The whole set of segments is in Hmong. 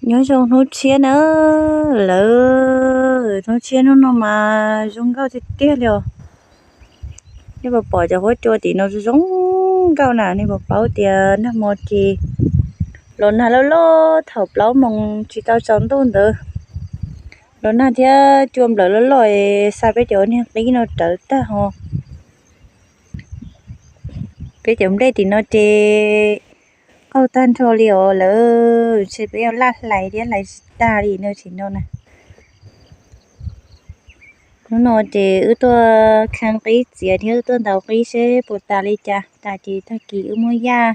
Nyob zoo hnub tshiab na lawm, hnub tshiab hnub no mas zoo nkauj tiag tiag li os. Nej puas pom cov huab cua tim no zoo nkauj na, nej puas paub tias nag hmo ces los nag loj loj thaum plaub moos tsis tau tsaus ntuj ntawd. Los nag thiab cua nplawm loj loj es xa peb cov niag qib no rawv tag ho. Peb cov nplej tim no ces qaug tag nrho li os lawm, ntshe peb yuav laj hlais thiab hlais tsis tag li no tsis no na. Hnub no ces wb tuaj kheej qib txiav thiab wb tuaj ntaus qib seb puas tas li cas, tas ces tag kis wb muab yaj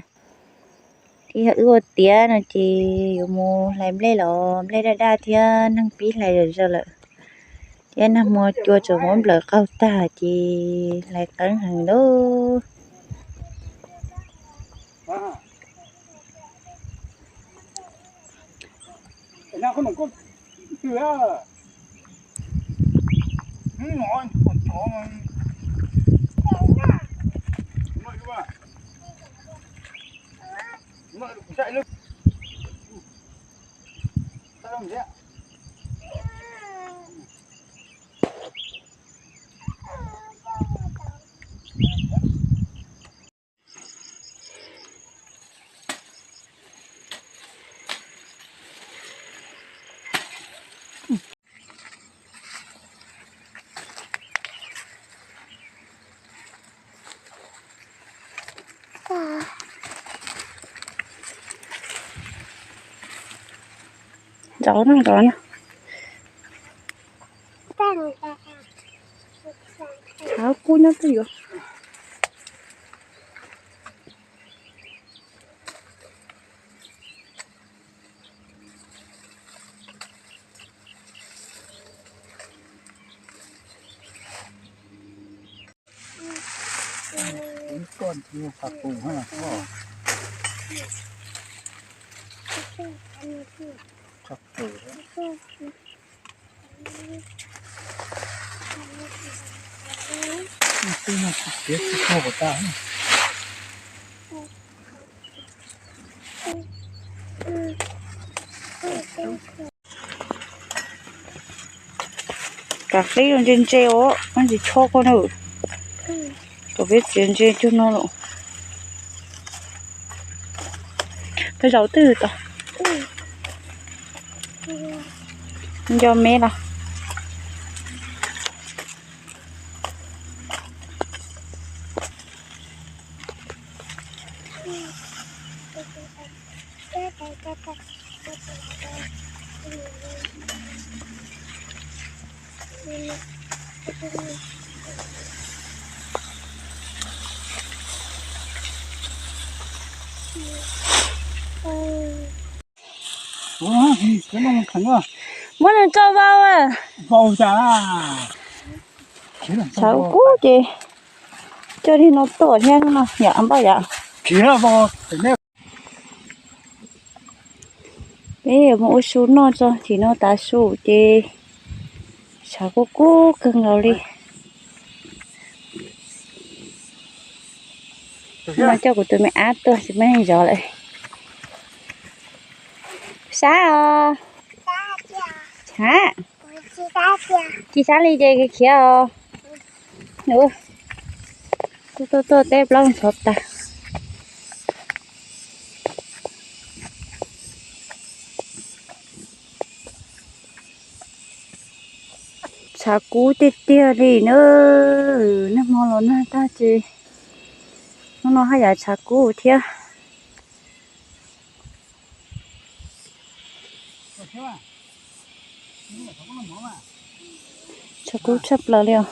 thiab yog wb ua tiav no ces yuav mus hlais nplej los nplej daj daj thiab neeg pib hlais zom zaws lawm. Thiab nag hmo cua tseem muab nplawm qaug tag ces hlais qeeb heev lauj. Rov no, rov no. Thov kub nyob twj yuav. Kav qib ntse ntse os, tsis chob koj na. Kom peb txiav ntse cuag no lawm. Peb zaum twg tau? Nco me los. Muab nws tso vau. Tshav kub ces coj li no tuaj thiab no yom npoj yom. Peb yuav mus ua su noj tso, tim no tav su ces tshav kub kub kawg nkaus li. Mas coj kuv tus me ab tuaj tsis muaj neeg zov lawm. Sab os. Ha, tsis sab li ces khiav os. Tuaj tuaj tuaj, teb plaub ntxhov tas. Tshav kub tiag tiag li na. Nag hmo los nag tag ces hnub no haj yam tshav kub thiab. Tshav kub tshaj plaws li os.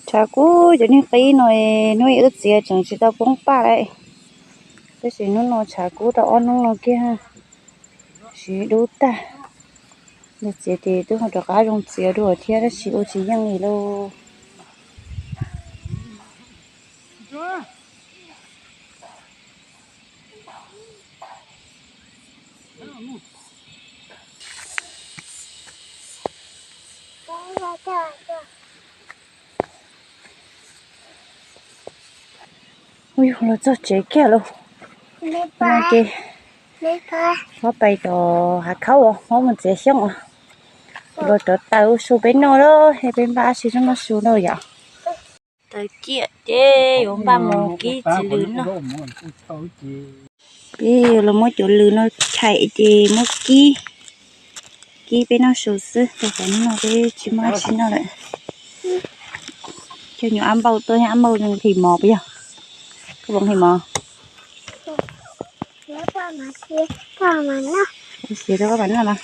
Tshav kub cov niag qib no, hnub ib wb txiav tseem tsis tau poob paj lawm, tab sis hnub no tshav kub tau ob hnub no kiag, siv dub tag. Yog txiav ces twb ho rov qab zoo txiav dua thiab tab sis ua tsis yeej li lauj. Yus los txog tsev kiag lauj. Ces pab pais tom hav khaub os, pab mus txiav xyoob os. Los rauv taws ua su peb noj lawm, es peb npaj dab tsi noj su na yom. Taws ciaj ces yuav npaj mus kib txiv lws noj. Peb yuav los muab cov lws no chais ces muab kib, kib peb noj su xwb, rau qhov no peb tsis muaj dab tsi noj lawm. Coj nyuam ab npauj tuaj, ab npauj nqhis mov puas yog? Koj puas nqhis mov? Siav rau koj mam noj mas.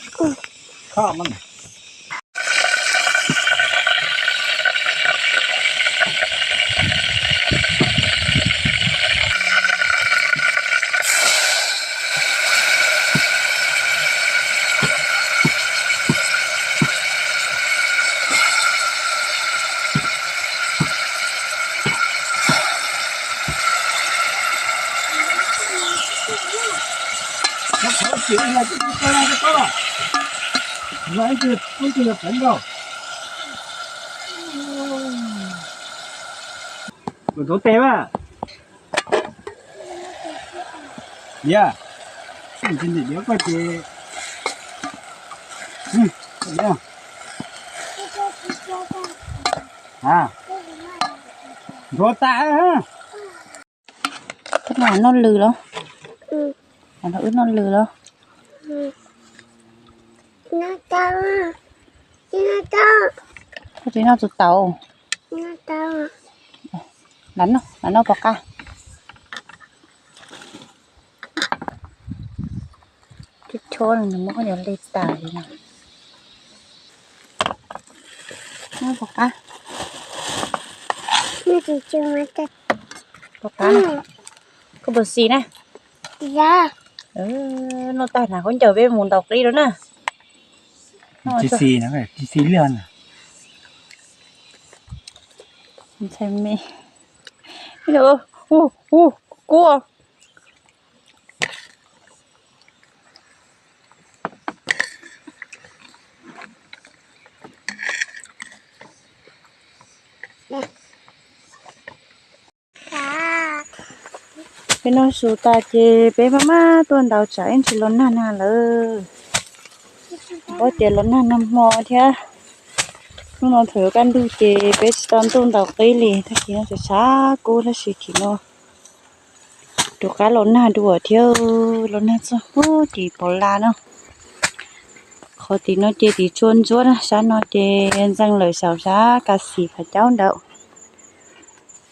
Tus tes a. Diab, ntxim ntxim diab koj ces. Nthuav tas. Koj noj lws los? Wb noj lws los? Koj tsis noj tus taub? Lam noj, lam noj pov qab. Cov chob no nws muab koj cov le tas li no. Noj pov qab. Pov qab. Koj puas xis na? Noj tag hnav khaub ncaws peb mus ntaus qib rau na. Tsis xis, tsis xis li na. Ntxhais me. Ub, ub, kub. Peb noj su tas ces peb maj maj tuaj ntaus tsam ib ntsis los nag nag lawm. Paub tias los nag nag hmo thiab. Hnub no thaum yuav kaj ntug ces peb tsis tau ntuj ntaus qib li, tag kis no tshav tshav kub tab sis tim no rov qab los nag dua thiab, los nag txog tim Pov Las no. Qhov tim no ces tim Tsua Ntsuab na, sab no ces ntxeev lawm saum sab Ka Xis Phav Caub ntawd.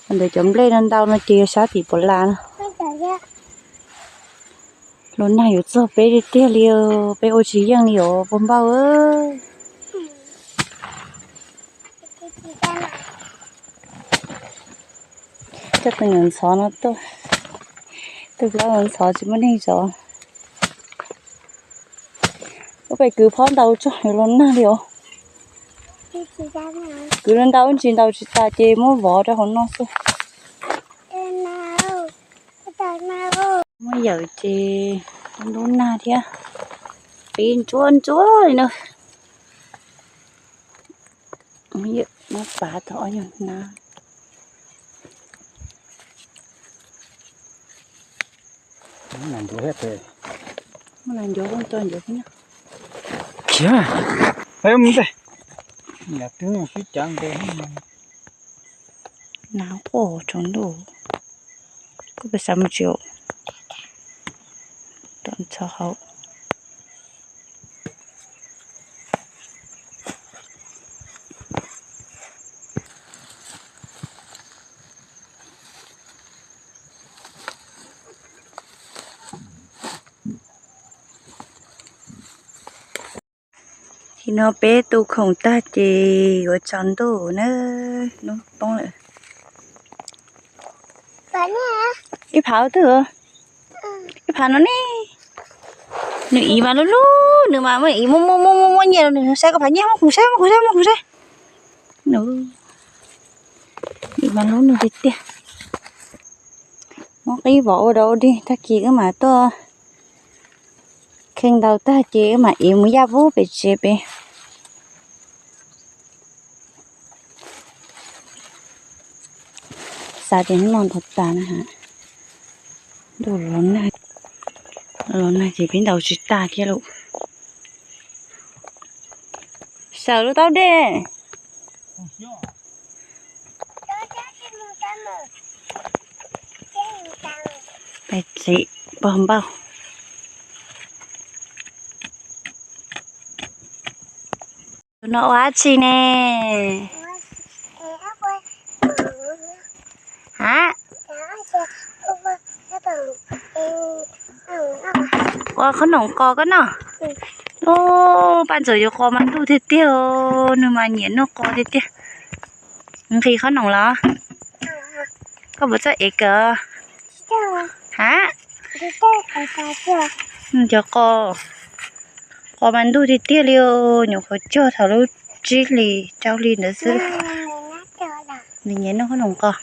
Ntawm cov nplej no ntau no ces sab tim Pov Las no. Los nag yuav txog peb tiag tiag li, peb ua tsis yeej li os pog npauj. Coj tus nyuam ntxhov no tuaj, tus hlob ntxhov tsis muaj neeg zov. Ua pem kwv phob ntau tso yuav los nag li os. Kwv ntau ntsis ntaus tsis tas ces muab vov rau hauv no xwb. Muab yawm ces ntub nag thiab, qib ntsuab ntsuab li na. Muab pav tau ob nyuag hnab. Muab nas ncuav thiab, muab nas ncuav koj tso ncuav thiab na. Khiav, peb mus ntej. Yam twb sib cav nqe. Nas quaj tsaus ntuj, koj puas xav mus tsev? Tom ntxhov hauv. Tim no peb tu khoom tag ces yuav tsaus ntuj na, hnub poob lawm. Ib phav twg? Ib phav no ne. Nws iv mas lub lub, nws mas muaj iv muaj muaj muaj muaj nyiaj, nws saib koj phav nyiaj, muaj khoom saib, muaj khoom saib, muaj khoom saib. Nws iv mas lub nws tiag tiag. Muab qib vov ua dau ua dig, tag kis wb mam tuaj kheej ntau tag ces wb mam iv mus yaj pub pem tsev pem. Xav tias hnub no ntaus tas na has. Ntuj los nag, los nag ces peb ntaus tsis tag thiab lauj. Sawv lub taub dej. Pais tsev pog npauj. Tus no ua dab tsi ne? Ha? Ua qhob noom qos koj noj. Ub, Paj Ntxawm yuav qos mas ntuj tiag tiag, nws mas nyiam noj qos tiag tiag. Nqhis qhob noom los? Koj puas txawj ev kawm? Ha? Cov qos, qos mas ntuj tiag tiag li, nyuam qhuav cog thaum lub tsib hlis rau hli ntawd xwb. Nws nyiam noj qhob noom qos.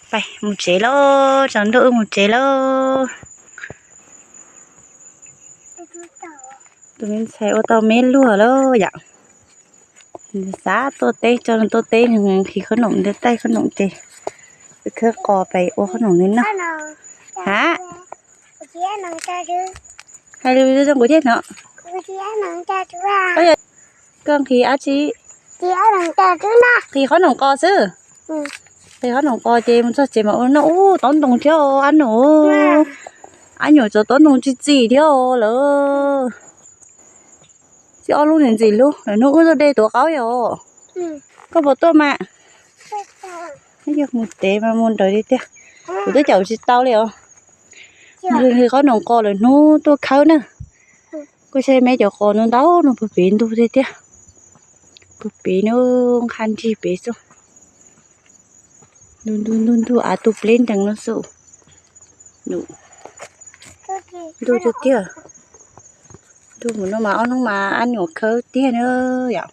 Pais mus tsev lauj, tsaus ntuj wb mus tsev lauj. Tus me ntxhais ua tau me luag lauj yom. Nws xav tuaj teb, tso nws tuaj teb, nws nqhis qhob noom, nws taij qhob noom ces wb khawb qos pais ua qhob noom noj. Ha? Hais lus zoo kuv thiab no. Koj nqhis dab tsi? Nqhis qhob noom qos xwb. Nqhis qhob noom qos ces mus txog tsev mas ua noj. Ub, tob ntoo thiab ab nus. Ab nyuam tso tob ntoo tsis txim thiab lawm. Txij ob lub ntxim hlub, lawm hnub wb tuaj de tuav qaub yom. Koj puas tuaj mas? Yog mus tsev mas mus nrawm tiag tiag. Kuv twb caum tsis tau li os. Nqhis qhob noom qos lawm hnub tuaj khawb na. Koj saib me cov qos no ntau no puag pem ntug tiag tiag. Puag pem no nqha nrig pem xwb. Ntug ntug ntug ntug av tu pleb nrees no xwb. Ntug tiag tiag. Ntug mus no mas ob hnub mas ab nyuam khawb tiag na yom.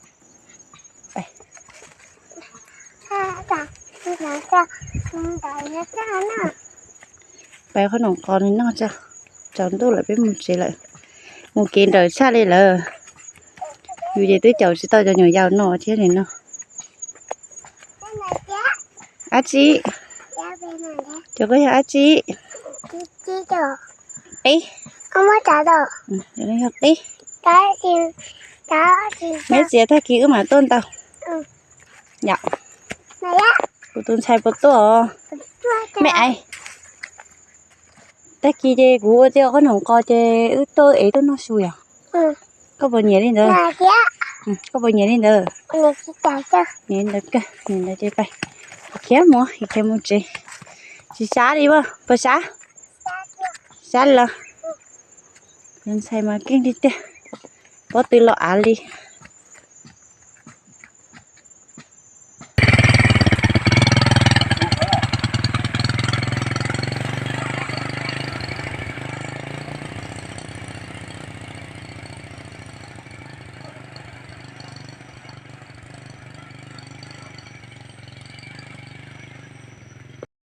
Pais qhob noom qos noj tso, tsaus ntuj lawm peb mus tsev lawm. Mus kev nrawm tshaj li lawm. Yus ces twb caum tsis tau cov nyuam yaus no thiab li no. Dab tsi? Cov koj yog dab tsi? Qib. Yog qib. Neb txiav tag kis wb mam tuaj ntau. Yom. Kuv tus ntxhais puas tuaj os? Me ais. Tag kis ces kuv ua tij qhob noom qos ces wb tuaj ev tuaj noj su yom. Koj puas nyiam li ntawd? Koj puas nyiam li ntawd? Nyiam li ntawd, nyiam li ntawd ces pais. Khiav mus, khiav mus tsev. Tsis sab li as, puas sab? Sab los. Tus ntxhais mas keej tiag tiag. Pob tw los av li.